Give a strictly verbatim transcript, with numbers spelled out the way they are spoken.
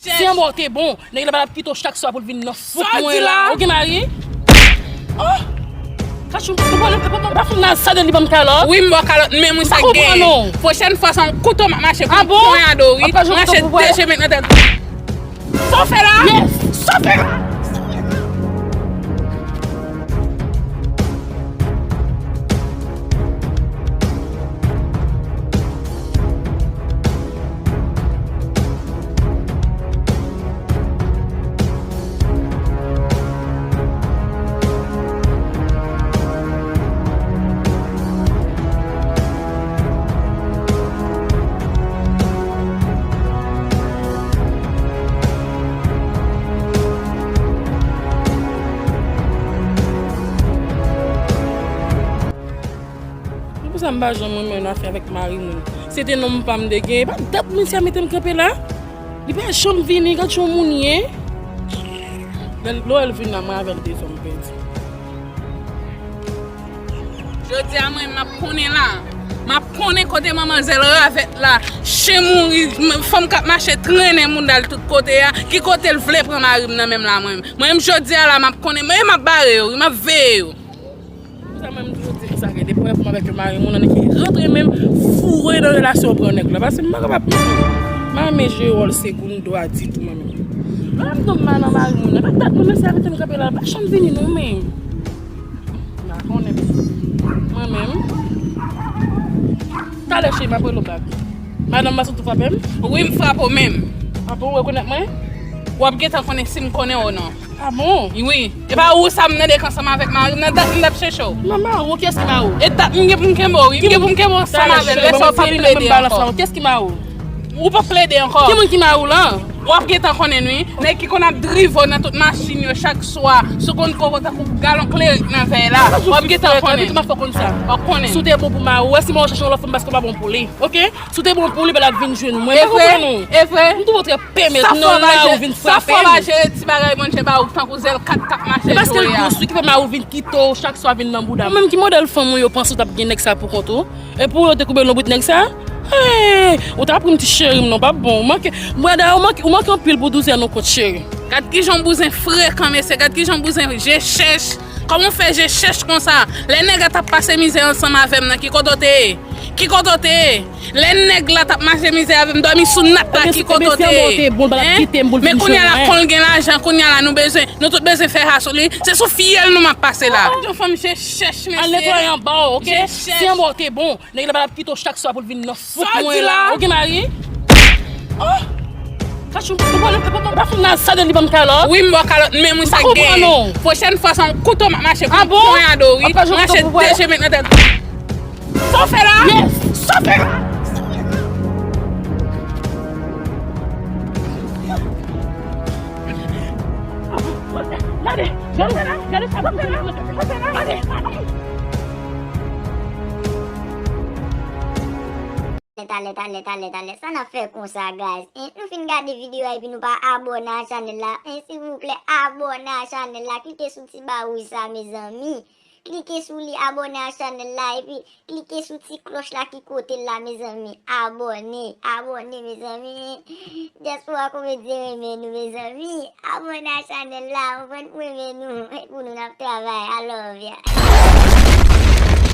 Si anmò te bon, nèg la pa t ap kite w chak swa pou l vin nan fout mwen la. Ou gen mari? Oh! Kachou, ou pa, ou pa, ou pa fout nan sa de li ban m kalòt? Wi, m ba w kalòt, men wi sa gen. Pwochèn fwa se yon kouto m ap mache pou m ponyade w, wi. Mache de je met nan tèt. Sa w fè la? Sa w fè la? Se pou sa m pa janm renmen afè avèk mari moun. Se te nonm pa m te gen. E pa dat misye a mete m kanpe la. Li pa janm vini, gad jan moun ye. Lè l, lè l vin la, mwen avè l te fè m pèdi. Jodi a mwen, m ap konnen la. M ap konnen kote manmanzèl ravèt la. Chen mouri, m, fanm k ap mache trennen mouda l tout kote a. Ki kote l vle pran mari m nan men m la, mwen. Mwen menm jodi a la, m ap konnen. Mwen, m ap bare yo, wi, m ap veye yo. Pou sa mwen, m toujou di konsa ke depi mwen avèk yon mari moun, ann ki rantre menm foure nan relasyon pran nèg la. Paske m pa kapab. M pa renmen jwe wòl segondo a ditou mwen menm. Lè m tonbe mal nan mari moun nan, pa dat mwen, mesye a mete m kanpe la, l pa janm vini non, men. M pa konnen. Mwen menm. Talè cheri, m ap rele w bak. Madanm Masantou frape m? Wi, m frape w menm. Apo, ou rekonèt mwen? W ap gentan konnen si m konnen w ou non. Ah bon? Wi. E pa ou sa m nan dek ansanm avèk mari m nan, dat m t ap chèche w. Manman ou, kiyès ki mari w? E dat m gen pou m kenbe w, wi. M gen pou m kenbe w ansanm avè l, lè sa w p ap plede ankò. Kiyès ki mari w? Ou p ap plede ankò. Ki moun ki mari w la? W ap gentan konnen, wi. Nèg ki konn ap drive w nan tout machin yo chak swa, sou konn koko tankou galon klerik nan vèy la. W ap gentan konnen. W ap konnen. Si w te bon pou mari w, wè si mari w chèche yon lòt fanm paske w pa bon pou li. Oke? Si w te bon pou li, pa l ap vin jwenn mwen. E vre? E vre? M twò trè pèmèt non la ou vin frape m. Sa fò w pa jere ti bagay Bondye ba ou tankou zèl kat k ap mache jwe a. Se paske l gwo sou ki fè mari w vin kite w chak swa vin nan bouda m. Ou menm ki modèl fanm ou ye, ou panse w t ap gen nèg sa pou kont ou? E pou yo te koube lonbrit nèg sa? Hey! Ou ta pran m ti cheri m non, p ap bon. Ou manke, brada, ou manke, ou manke anpil pou douzè nan kont cheri. Gad kijan w bouzen frekan, mesye, gad kijan w bouzen je chèch. Kòman w fè je chèch konsa? Lè nèg la t ap pase mizè ansanm avè m nan, ki kote w te ye? Ki kote w te ye? Lè nèg la t ap mache mizè avè m, dòmi sou nat la, ki kote w te ye? Hein? Men kounye a la, kon l gen lajan, kounye a la, nou bezwen, nou tout bezwen fè ha sou li. Se sou fyèl nou m ap pase la. Yon fanm je chèch, mesye. Al netwaye anba w, oke? Si anba w te bon, nèg la pa t ap kite w chak swa pou l vin nan fout mwen la. Ou gen mari? Oh! Kachou, ou pa, ou pa, ou pa fout nan sa de li ban m kalòt? Wi, m ba w kalòt, men wi sa gen. Pwochèn fwa se yon kouto m ap mache pou m ponyade w, wi. Mache de je met nan tèt. Sa w fè la? Sa w fè la? Gade, gade, gade sa pou gade. Talè, talè, talè, talè, talè. Sa n ap fè konsa, guys? Hein? Nou fin gade videyo a epi nou pa abòne a chanèl la. Hein, silvouplè, abòne a chanèl la. Klike sou ti ba wouj sa, mezanmi. Klike sou li, abòne a chanèl la, epi klike sou ti klòch la ki kote l la, mezanmi. Abòne, abòne, mezanmi. Dyaspora Komedyen renmen nou, mezanmi. Abòne a chanèl la, ann fè n renmen nou. E pou nou n ap travay. I love ya.